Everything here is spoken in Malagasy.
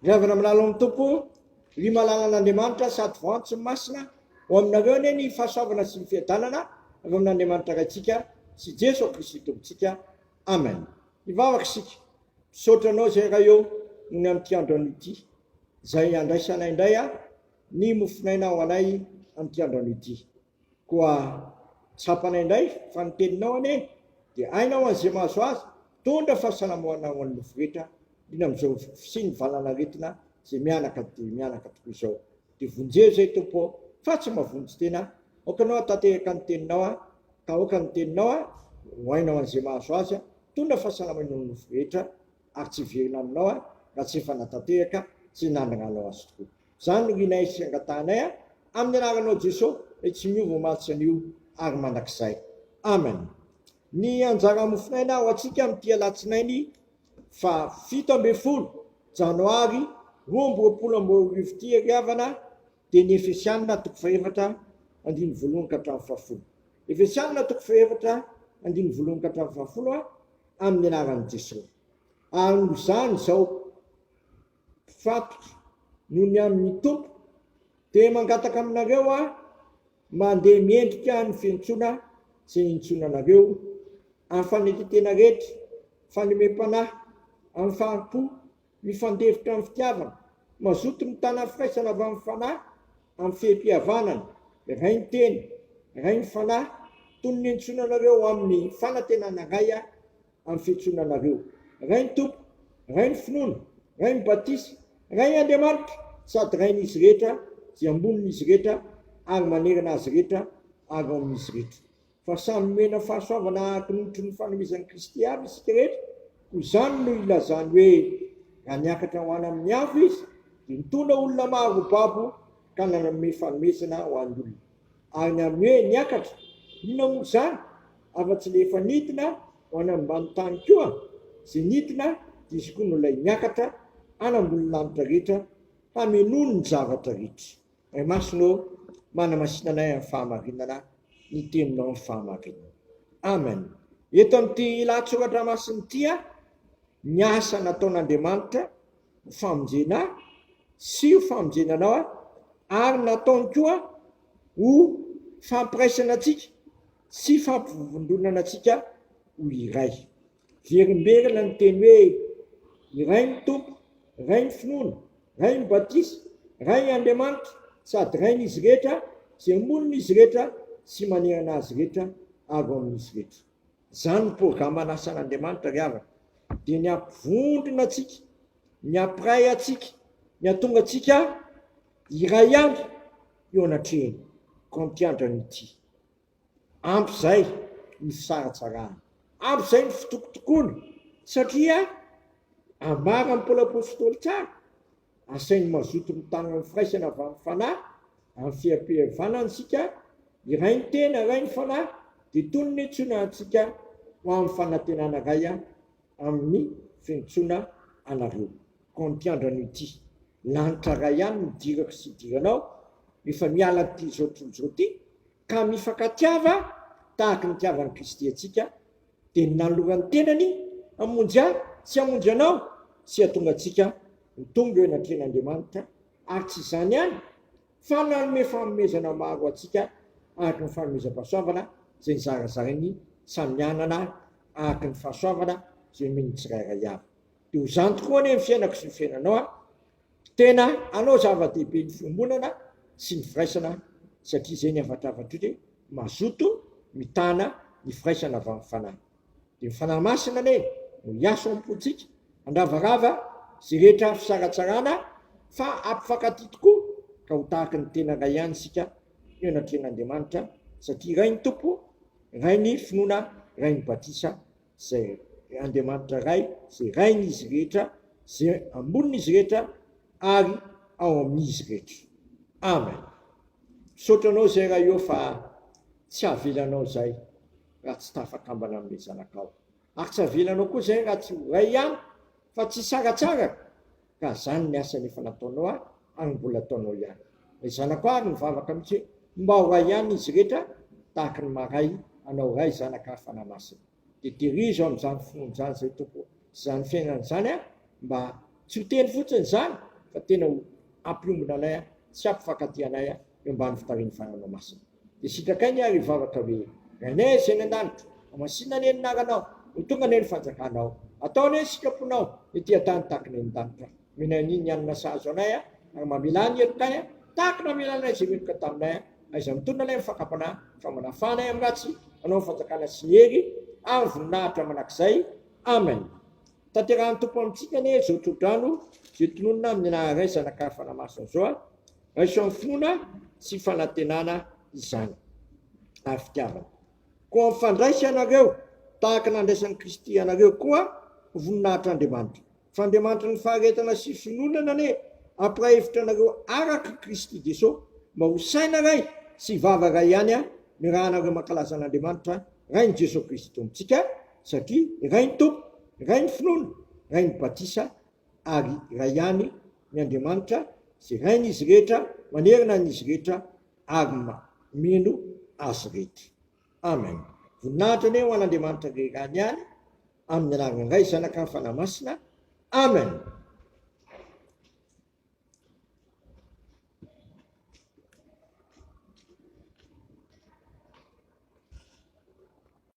Ry havana malala ao amin'ny Tompo, ry malalan'Andriamanitra sady voantso masina, ho aminareo anie ny fahasoavana sy ny fiadanana avy amin'Andriamanitra Raintsika sy Jeso Kristy Tompontsika. Amen. Hivavaka isika. Misaotra Anao izay Ray ô noho ny amin'ity andro anio ity, izay andraisanay indray ny mofon'aina ho anay amin'ity andro anio ity. Koa tsapanay indray fa ny teninao anie dia aina ho an'izay mahazo azy, mitondra fahasalamoana ho an'ny nofo rehetra, indrindra amin'izao fisian'ny valan'aretina izay mihanaka dia mihanaka tokoa izao. Dia vonjeo izay Tompo ô, fa tsy mahavonjy tena, aoka Anao hahatanteraka ny teninao aho, ka aoka ny teninao ho aina ho an'izay mahazo azy, mitondra fahasalamana ho an'ny nofo rehetra, ary tsy hiverina aminao aho raha tsy efa nahatanteraka sy nananganao azy tokoa. Izany no rinay sy angatahanay a, amin'ny anaranao Jeso, ilay tsy miova omaly sy anio ary mandrakizay. Amen. Ny anjara mofonaina ho antsika amin'ity alatsinainy faha 17 janoary 2022 ity ry havana dia ny Efesianina toko fahefatra andininy voalohany ka hatramin'ny fahafolo. Efesianina toko fahefatra andininy voalohany ka hatramin'ny fahafolo a, amin'ny anaran'i Jesoa. Ary noho izany izao mpifatotra noho ny amin'ny Tompo, dia mangataka aminareo aho mba handeha miendrika ny fiantsoana izay niantsoana anareo, amin'ny fanetren-tena rehetra, fahalemem-panahy, amin'ny fahari-po, mifandefitra amin'ny fitiavana, mazoto mitana firaisana avy amin'ny Fanahy, amin'ny fehim-pihavanana, iray ny teny, iray ny Fanahy, toy ny niantsoana anareo ho amin'ny fanantenana iray amin'ny fiantsoana anareo. Ray ny Tompo, Ray ny finoana, Ray ny batisa, Ray Andriamanitra, sady Rain'izy rehetra, izay ambonin'izy rehetra, ary manerana azy rehetra, ary ao amin'izy rehetra. Fa samy nomena fahasoavana araka ny ohatry ny fanomezan'i Kristy avy isika rehetra, koa izany no ilazany hoe, Raha niakatra ho any amin'ny avo Izy, dia nitondra olona maro ho babo ka nanome fanomezana ho an'ny olona. Ary ny amin'ny hoe niakatra, inona moa izany afa-tsy ilay efa nidina ho any ambany tany koa? Izay nidina dia izy koa no ilay niakatra any ambonin'ny lanitra rehetra hamenoany ny zavatra rehetra. Ray Masina ô, manamasina anay amin'ny fahamarinana, ny Teninao ny fahamarinana. Amen. Eto amin'ity lahatsoratra masina ity, ny asa nataon'Andriamanitra ho famonjena ahy sy ho famonjena anao ary nataony koa ho fampiraisana antsika sy fampivondronana antsika ho iray. Verimberina ny teny hoe iray ny Tompo, iray ny finoana, iray ny batisa, iray Andriamanitra sady Rain'izy rehetra izay monina izy rehetra sy manerana azy rehetra ary ao amin'izy rehetra. Izany ny programan'asan'Andriamanitra ry havana, dia ny hampivondrona antsika, ny hampiray antsika, ny hahatonga antsika iray ihany eo anatrehany. Koa amin'ity andro anio ity, ampy izay ny fisaratsarahana, ampy izay ny fitokotokoana, satria ambaran'i Paoly Apostoly tsara Asainy mazoto mitana ny firaisana avy amin'ny Fanahy, amin'ny fiampihavanana isika, iray ny tena, iray ny Fanahy, dia toy ny niantsoana antsika ho amin'ny fanantenana iray amin'ny fiantsoana anareo. Koa amin'ity andro anio ity, lanitra iray ihany no idirako sy idiranao, rehefa miala an'ity izao tontolo izao ity, ka mifankatiava tahaka ny nitiavan'i Kristy antsika, dia ny nanolorany tenany hamonjy ahy sy hamonjy anao sy hahatonga antsika ho tonga eo anatrehan'Andriamanitra, ary tsy izany ihany fa nanome fanomezana maro ho antsika araka ny fanomezam-pahasoavana izay nizarazarainy samy hanana araka ny fahasoavana izay nomen'ny tsirairay avy. Dia ho izany tokoa anie ny fiainako sy ny fiainanao a! Tena hanao zava-dehibe ny fiombonana sy ny firaisana satria izay ny hafatrafatra hoe mazoto mitana ny firaisana avy amin'ny Fanahy. Dia ny Fanahy Masina anie no hiasa ao am-pontsika, handravarava izay rehetra fisaratsarana fa hampifankatia tokoa ka ho tahaka ny tena iray ihany isika eo anatrehan'Andriamanitra satria iray ny Tompo, iray ny finoana, iray ny batisa izay Andriamanitra Ray, izay Rain'izy rehetra, izay ambonin'izy rehetra ary ao amin'izy rehetra. Amen. Misaotra anao izay Ray ô fa tsy avelanao izay raha tsy tafakambana amin'ilay zanakao. Ary tsy avelanao koa izay raha tsy ho Ray ihany fa tsy hisaratsaraka ka zany ny asany efa nataonao ahy ary mbola ataonao ihany. Ilay zanako ary nivavaka mihitsy hoe mba ho Ray ihany izy rehetra tahaka ny maha Ray anao Ray Zanaka ary Fanahy Masina. Dia terizo amin'izany finoana izany izay Tompo ô, sy izany fiainana izany aho mba tsy ho teny fotsiny izany. Fa tena ho hampiombona anay sy hampifankatia anay eo ambany fitarihin'ny Fanahinao Masina. Dia sitrakay ny ary hivavaka hoe, Rainay izay any an-danitra, hamasina anie ny anaranao, ho tonga anie ny fanjakanao, atao anie ny sitraponao, ety an-tany tahaka ny any an-danitra. Omena anie ny hanina sahaza anay, ary mamelà ny helokay, tahaka ny namelanay izay meloka taminay, aiza mitondra anay amin'ny fakam-panahy, fa manafaha anay amin'ny ratsy, anao ny fanjakana sy ny hery ary ny voninahitra mandrakizay. Amen. Tanterahan'ny Tompo amintsika anie izao tsodrano izay tononina amin'ny anaran'ny Ray, Zanaka ary Fanahy Masina izao a. Raiso amin'ny finoana sy fanantenana izany ary fitiavana. Koa mifandraisa ianareo tahaka nandraisan'i Kristy anareo koa ho voninahitr'Andriamanitra. Fa Andriamanitry ny faharetana sy fiononana anie hampiray hevitra anareo araka Kristy Jeso mba ho saina iray sy vava iray ihany miarahanareo mankalaza an'Andriamanitra Rain'i Jeso Kristy Tompontsika satria iray ny Tompo, iray ny finoana, iray ny batisa ary iray ihany ny Andriamanitra izay Rain'izy rehetra manerana an'izy rehetra ary mino azy rehetra. Amen. Voninahitra anie ho an'Andriamanitra irery ihany amin'ny anaran'ny Ray, Zanaka, Fanahy Masina. Amen.